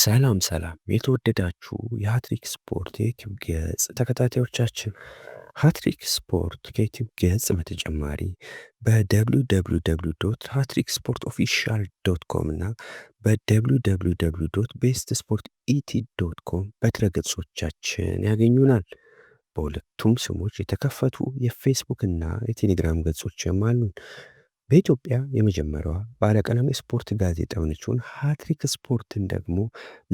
ሰላም ሰላም የተወደዳችሁ የሃትሪክ ስፖርት የዩቲዩብ ገጽ ተከታታዮቻችን፣ ሃትሪክ ስፖርት ከዩቲዩብ ገጽ በተጨማሪ በ www.hattricksportofficial.com እና በ www.bestsportet.com በድረገጾቻችን ያገኙናል። በሁለቱም ስሞች የተከፈቱ የፌስቡክ እና የቴሌግራም ገጾችም አሉን። በኢትዮጵያ የመጀመሪያዋ ባለቀለም የስፖርት ጋዜጣ የሆነችውን ሃትሪክ ስፖርትን ደግሞ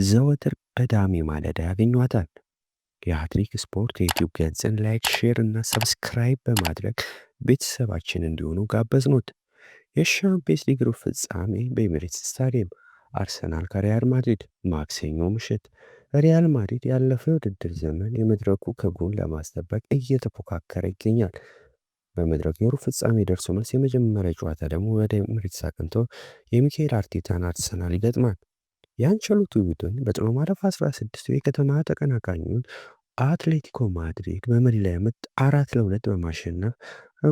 ዘወትር ቅዳሜ ማለዳ ያገኟታል። የሃትሪክ ስፖርት የዩቲዩብ ገጽን like፣ share እና subscribe በማድረግ ቤተሰባችን እንዲሆኑ ጋበዝኖት። የሻምፒየንስ ሊግ ሩብ ፍጻሜ በኤሚሬትስ ስታዲየም አርሰናል ከሪያል ማድሪድ ማክሰኞ ምሽት። ሪያል ማድሪድ ያለፈው የውድድር ዘመን የመድረኩ ክብሩን ለማስጠበቅ እየተፎካከረ ይገኛል። በመድረኩ የሩብ ፍጻሜ ደርሶ መልስ የመጀመሪያ ጨዋታ ደግሞ ወደ ኤሚሬትስ አቅንቶ የሚካኤል አርቴታን አርሰናል ይገጥማል። የአንቸሎቲ ቡድን በጥሎ ማለፍ 16 የከተማ ተቀናቃኙን አትሌቲኮ ማድሪድ በመለያ ምት 4-2 በማሸነፍ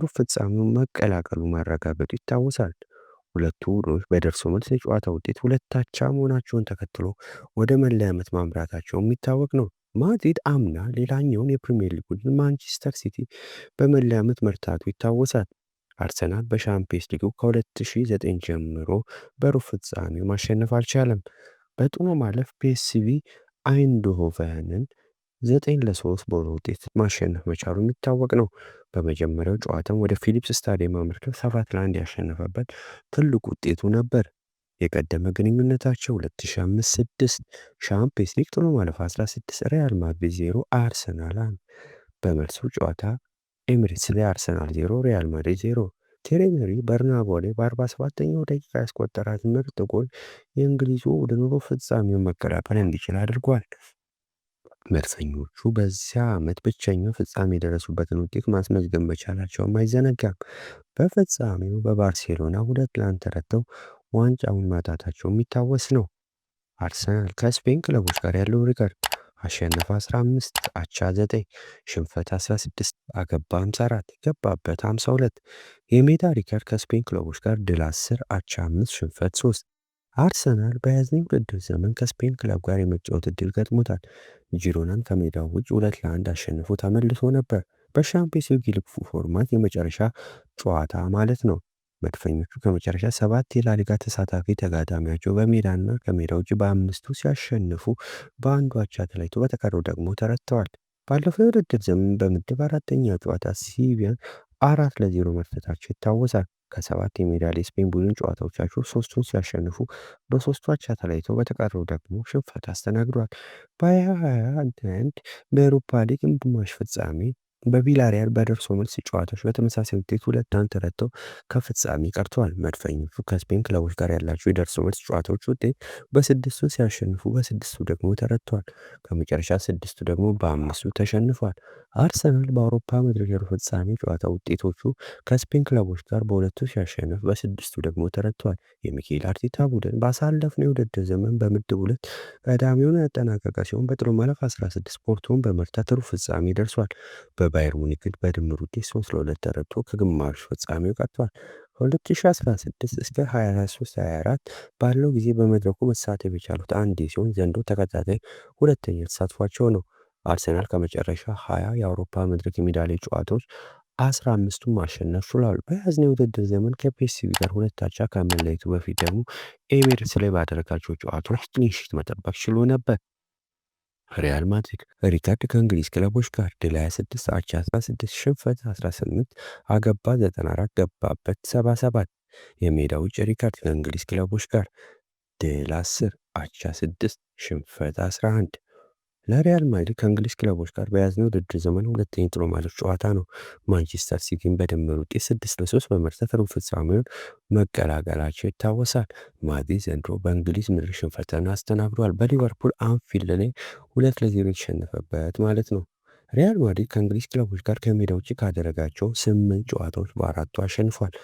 ሩብ ፍጻሜውን መቀላቀሉ ማረጋገጡ ይታወሳል። ሁለቱ ቡድኖች በደርሶ መልስ የጨዋታ ውጤት ሁለት አቻ መሆናቸውን ተከትሎ ወደ መለያ ምት ማምራታቸው የሚታወቅ ነው። ማድሪድ አምና ሌላኛውን የፕሪሚየር ሊግ ቡድን ማንቸስተር ሲቲ በመለያ ምት መርታቱ ይታወሳል። አርሰናል በሻምፒየንስ ሊጉ ከ2009 ጀምሮ በሩብ ፍጻሜው ማሸነፍ አልቻለም። በጥሎ ማለፍ ፒኤስቪ አይንድሆቨንን 9-3 በሆነ ውጤት ማሸነፍ መቻሉ የሚታወቅ ነው። በመጀመሪያው ጨዋታም ወደ ፊሊፕስ ስታዲየም አምርቶ 7-1 ያሸነፈበት ትልቅ ውጤቱ ነበር። የቀደመ ግንኙነታቸው 2005-6 ሻምፒየንስ ሊግ ጥሎ ማለፍ 16 ሪያል ማድሪድ 0 አርሰናል 1። በመልሱ ጨዋታ ኤሚሬትስ ላይ አርሰናል 0 ሪያል ማድሪድ 0። ቴሪ ሄንሪ በርናባው ላይ በ47ኛው ደቂቃ ያስቆጠራት ምርጥ ጎል የእንግሊዙ ቡድን ሩብ ፍጻሜውን መቀላቀል እንዲችል አድርጓል። መድፈኞቹ በዚያ ዓመት ብቸኛው ፍጻሜ የደረሱበትን ውጤት ማስመዝገብ መቻላቸውም አይዘነጋም። በፍጻሜው በባርሴሎና 2-1 ተረተው ዋንጫውን ማጣታቸው የሚታወስ ነው። አርሰናል ከስፔን ክለቦች ጋር ያለው ሪከርድ አሸነፈ 15፣ አቻ 9፣ ሽንፈት 16፣ አገባ 54፣ ገባበት 52። የሜዳ ሪከርድ ከስፔን ክለቦች ጋር ድል 10፣ አቻ 5፣ ሽንፈት 3። አርሰናል በያዝነው የውድድር ዘመን ከስፔን ክለብ ጋር የመጫወት እድል ገጥሞታል። ጂሮናን ከሜዳው ውጭ 2-1 አሸንፎ ተመልሶ ነበር። በሻምፒየንስ ሊግ format የመጨረሻ ጨዋታ ማለት ነው። መድፈኞቹ ከመጨረሻ ሰባት የላሊጋ ተሳታፊ ተጋጣሚያቸው በሜዳና ከሜዳ ውጭ በአምስቱ ሲያሸንፉ በአንዱ አቻ ተለያይቶ በተቀረው ደግሞ ተረትተዋል። ባለፈው የውድድር ዘመን በምድብ አራተኛ ጨዋታ ሲቪያን 4-0 መርታታቸው ይታወሳል። ከሰባት የሜዳ ላይ ስፔን ቡድን ጨዋታዎቻቸው ሶስቱን ሲያሸንፉ በሶስቱ አቻ ተለያይተው በተቀረው ደግሞ ሽንፈት አስተናግዷል። በ2021 በኤሮፓ ሊግ ግማሽ ፍጻሜ በቪላሪያል በደርሶ መልስ ጨዋታዎች በተመሳሳይ ውጤት 2-1 ተረተው ከፍጻሜ ቀርተዋል። መድፈኞቹ ከስፔን ክለቦች ጋር ያላቸው የደርሶ መልስ ጨዋታዎች ውጤት በስድስቱ ሲያሸንፉ በስድስቱ ደግሞ ተረትተዋል። ከመጨረሻ ስድስቱ ደግሞ በአምስቱ ተሸንፏል። አርሰናል በአውሮፓ መድረክ የሩብ ፍጻሜ ጨዋታ ውጤቶቹ ከስፔን ክለቦች ጋር በሁለቱ ሲያሸንፍ በስድስቱ ደግሞ ተረትተዋል። የሚኬል አርቴታ ቡድን ባሳለፍነው የውድድር ዘመን በምድብ ሁለት ቀዳሚውን ያጠናቀቀ ሲሆን በጥሎ ማለፍ 16 ፖርቶን በመርታት ሩብ ፍጻሜ ደርሷል። በባየር ሙኒክ በድምር ውጤት 3-2 ተረትቶ ከግማሽ ፍጻሜው ቀርቷል። ከ2016 እስከ 2023-24 ባለው ጊዜ በመድረኩ መሳተፍ የቻሉት አንዴ ሲሆን ዘንድሮ ተከታታይ ሁለተኛ ተሳትፏቸው ነው። አርሰናል ከመጨረሻ 20 የአውሮፓ መድረክ የሜዳ ላይ ጨዋታዎች 15ቱን ማሸነፍ ችሏል። በያዝነው የውድድር ዘመን ከፒኤስቪ ጋር ሁለት አቻ ከመለየቱ በፊት ደግሞ ኤሚሬትስ ላይ ባደረጋቸው ጨዋታዎች clean sheet መጠበቅ ችሎ ነበር። ሪያል ማድሪድ ሪከርድ ከእንግሊዝ ክለቦች ጋር ድል 26፣ አቻ 16፣ ሽንፈት 18፣ አገባ 94፣ ገባበት 77። የሜዳ ውጭ ሪከርድ ከእንግሊዝ ክለቦች ጋር ድል 10፣ አቻ 6፣ ሽንፈት 11። ለሪያል ማድሪድ ከእንግሊዝ ክለቦች ጋር በያዝነው ውድድር ዘመን ሁለተኛ ጥሎ ማለፍ ጨዋታ ነው። ማንቸስተር ሲቲን በድምር ውጤት 6-3 በመርታት ሩብ ፍጻሜውን መቀላቀላቸው ይታወሳል። ማድሪድ ዘንድሮ በእንግሊዝ ምድር ሽንፈትን አስተናግዷል። በሊቨርፑል አንፊልድ ላይ 2-0 የተሸነፈበት ማለት ነው። ሪያል ማድሪድ ከእንግሊዝ ክለቦች ጋር ከሜዳ ውጭ ካደረጋቸው ስምንት ጨዋታዎች በአራቱ አሸንፏል።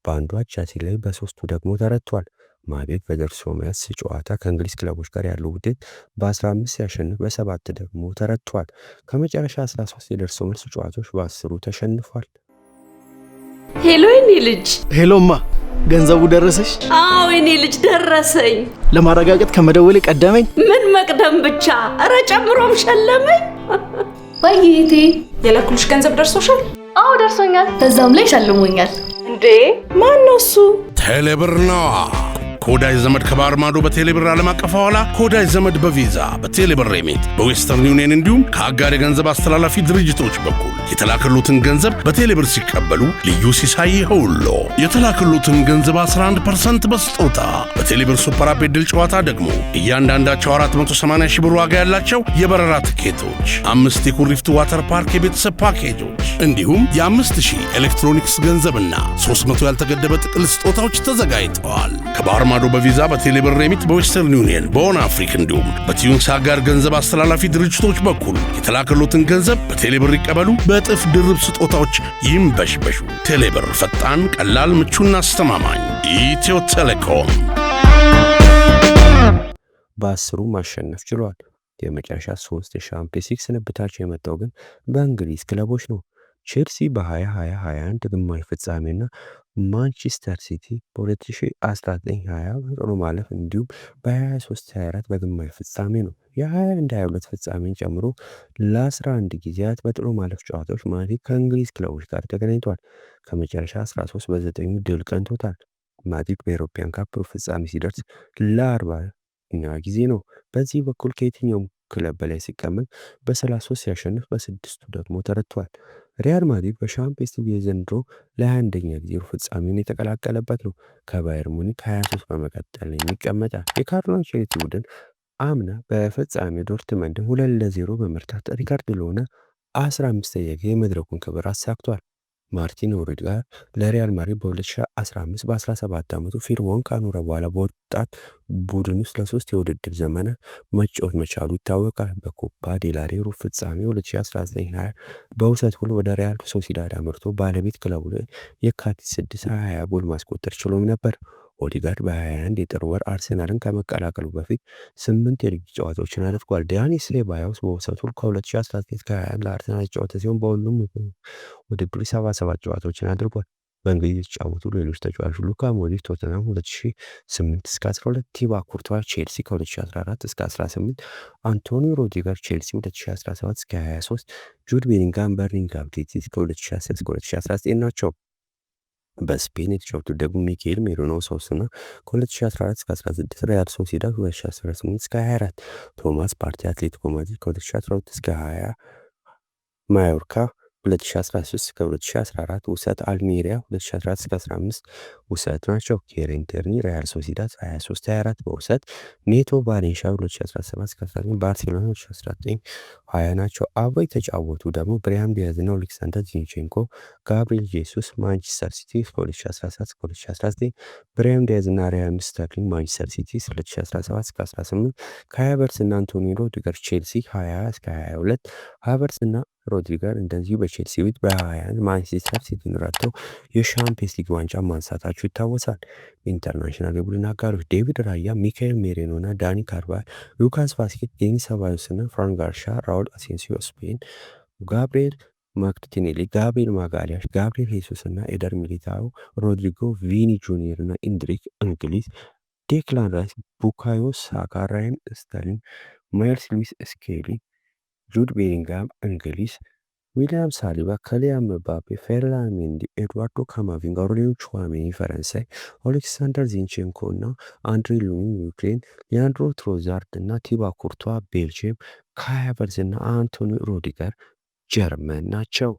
በአንዱ አቻ ሲለያይ በሶስቱ ደግሞ ተረቷል። ማድሪድ በደርሶ መልስ ጨዋታ ከእንግሊዝ ክለቦች ጋር ያለው ውጤት በ15 ሲያሸንፍ በሰባት ደግሞ ተረቷል። ከመጨረሻ 13 የደርሶ መልስ ጨዋታዎች በ10ሩ ተሸንፏል። Hello የኔ ልጅ። Hello ማ። ገንዘቡ ደረሰሽ? አዎ የኔ ልጅ ደረሰኝ። ለማረጋገጥ ከመደወሌ ቀደመኝ። ምን መቅደም ብቻ፣ እረ ጨምሮም ሸለመኝ። ወይ እህቴ፣ የላኩልሽ ገንዘብ ደርሶሻል? አዎ ደርሶኛል። በዛውም ላይ ሸልሞኛል። እንዴ፣ ማን ነው እሱ? ቴሌብር ነዋ። ከወዳጅ ዘመድ ከባህር ማዶ በቴሌብር ዓለም አቀፍ ሐዋላ፣ ከወዳጅ ዘመድ በቪዛ፣ በቴሌብር ሬሚት፣ በዌስተርን ዩኒየን እንዲሁም ከአጋር የገንዘብ አስተላላፊ ድርጅቶች በኩል የተላከሉትን ገንዘብ በቴሌብር ሲቀበሉ ልዩ ሲሳይ ይኸውሎ። የተላከሉትን ገንዘብ 11% በስጦታ። በቴሌብር super app የዕድል ጨዋታ ደግሞ እያንዳንዳቸው 480 ሺህ ብር ዋጋ ያላቸው የበረራ ትኬቶች፣ አምስት የኩሪፍቱ water park የቤተሰብ ፓኬጆች እንዲሁም የ5,000 ኤሌክትሮኒክስ ገንዘብና 300 ያልተገደበ ጥቅል ስጦታዎች ተዘጋጅተዋል። ከባህር ማዶ በቪዛ፣ በቴሌብር ሬሚት፣ በዌስተርን ዩኒየን፣ በኦን አፍሪክ እንዲሁም በቲዩንስ አጋር ገንዘብ አስተላላፊ ድርጅቶች በኩል የተላከሎትን ገንዘብ በቴሌብር ይቀበሉ። በእጥፍ ድርብ ስጦታዎች ይንበሽበሹ። ቴሌብር ፈጣን፣ ቀላል፣ ምቹና አስተማማኝ። ኢትዮ ቴሌኮም። በ10ሩ ማሸነፍ ችሏል። የመጨረሻ ሶስት የሻምፒየንስ ሊግ ስንብታቸው የመጣው ግን በእንግሊዝ ክለቦች ነው። ቼልሲ በ2020-21 ግማሽ ፍጻሜና ማንቸስተር ሲቲ በ2019-20 በጥሎ ማለፍ እንዲሁም በ23-24 በግማሽ ፍጻሜ ነው። የ21-22 ፍጻሜን ጨምሮ ለ11 ጊዜያት በጥሎ ማለፍ ጨዋታዎች ማድሪድ ከእንግሊዝ ክለቦች ጋር ተገናኝቷል። ከመጨረሻ 13 በዘጠኙ ድል ቀንቶታል። ማድሪድ በ European Cup ሩብ ፍጻሜ ሲደርስ ለ40ኛ ጊዜ ነው። በዚህ በኩል ከየትኛውም ክለብ በላይ ሲቀመጥ በ33 ሲያሸንፍ በስድስቱ ደግሞ ተረቷል። ሪያል ማድሪድ በሻምፒየንስ ሊግ የዘንድሮ ለ21ኛ ጊዜ ሩብ ፍጻሜውን የተቀላቀለበት ነው። ከባየር ሙኒክ 23 በመቀጠል ይቀመጣል። የካርሎ አንቸሎቲ ቡድን አምና በፍጻሜው ዶርትመንድን 2-0 በመርታት ሪከርድ ለሆነ 15ኛ ጊዜ የመድረኩን ክብር አሳክቷል። ማርቲን ኦዴጋርድ ለሪያል ማድሪድ በ2015 በ17 ዓመቱ ፊርማውን ካኖረ በኋላ በወጣት ቡድን ውስጥ ለሶስት የውድድር ዘመናት መጫወት መቻሉ ይታወቃል። በኮፓ ዴላሬ ሩብ ፍጻሜ 2019-20 በውሰት ውል ወደ ሪያል ሶሲዳድ አምርቶ ባለቤት ክለቡ ላይ የካቲት 6 20 ጎል ማስቆጠር ችሎም ነበር። ኦዴጋርድ በ21 የጥር ወር አርሴናልን ከመቀላቀሉ በፊት ስምንት የሊግ ጨዋታዎችን አድርጓል። ዳኒ ሴባዮስ በውሰት ውል ከ2019 እስከ 21 ለአርሰናል የተጫወተ ሲሆን በሁሉም ውድድሮች 77 ጨዋታዎችን አድርጓል። በእንግሊዝ የተጫወቱ ሌሎች ተጫዋቾች ሉካ ሞድሪች ቶተንሃም 2008 እስከ 12፣ ቲባ ኩርቷ ቼልሲ ከ2014 እስከ 18፣ አንቶኒዮ ሮዲገር ቼልሲ 2017 እስከ 23፣ ጁድ ቤሊንጋም በርሚንግሃም ሲቲ ከ2010 እስከ 2019 ናቸው። በስፔን የተጫወቱት ደግሞ ሚኬል ሜሪኖ ኦሳሱና ከ2014 እስከ 16፣ ሪያል ሶሲዳድ 2018 እስከ 24፣ ቶማስ ፓርቲ አትሌቲኮ ማድሪድ ከ2012 እስከ 20፣ ማዮርካ 2013 እስከ 2014 ውሰት፣ አልሜሪያ 2014 እስከ 15 ውሰት ናቸው። ኬረን ቲርኒ ሪያል ሶሲዳድ 23 24 በውሰት፣ ኔቶ ቫሌንሺያ 2017 እስከ 19፣ ባርሴሎና 2019 20 ናቸው። አብረው የተጫወቱ ደግሞ ብሪያን ዲያዝ እና ኦሌክሳንደር ዚንቼንኮ፣ ጋብሪኤል ጄሱስ ማንቸስተር ሲቲ 2017 እስከ 2019፣ ብሪያን ዲያዝ እና ራሂም ስተርሊንግ ማንቸስተር ሲቲ 2017 እስከ 18፣ ካይ ሃቨርትዝ እና አንቶኒ ሩዲገር ቼልሲ 20 እስከ 22። ሃቨርትዝ እና ሮድሪገር እንደዚሁ በቼልሲ ቤት በ21 ማንቸስተር ሲቲን ረድተው የሻምፒየንስ ሊግ ዋንጫ ማንሳታቸው ይታወሳል። International የቡድን አጋሮች ዴቪድ ራያ፣ ሚካኤል ሜሪኖ እና ዳኒ ካርቫሃል፣ ሉካስ ቫስኬዝ፣ ዴኒ ሰባዮስ እና ፍራን ጋርሻ፣ ራውል አሴንሲዮ ስፔን፣ ጋብሪኤል ማርቲኔሊ፣ ጋብሪኤል ማጋሊያሽ፣ ጋብሪኤል ሄሱስ እና ኤደር ሚሊታኦ፣ ሮድሪጎ፣ ቪኒ ጁኒየር እና ኢንድሪክ እንግሊዝ፣ ዴክላን ራይስ፣ ቡካዮ ሳካ፣ ራሂም ስተርሊንግ፣ ማይልስ ሉዊስ ስኬሊ፣ ጁድ ቤሊንግሃም እንግሊዝ፣ ዊሊያም ሳሊባ፣ ኪሊያን ምባፔ፣ ፌርላን ሜንዲ፣ ኤድዋርዶ ካማቪንጋ፣ ኦሬሊየን ቹዋሜኒ ፈረንሳይ፣ ኦሌክሳንደር ዚንቼንኮ እና አንድሪ ሉኒን ዩክሬን፣ ሊያንድሮ ትሮዛርድ እና ቲባ ኩርቷ ቤልጅየም፣ ካይ ሃቨርትዝ እና አንቶኒ ሩዲገር ጀርመን ናቸው።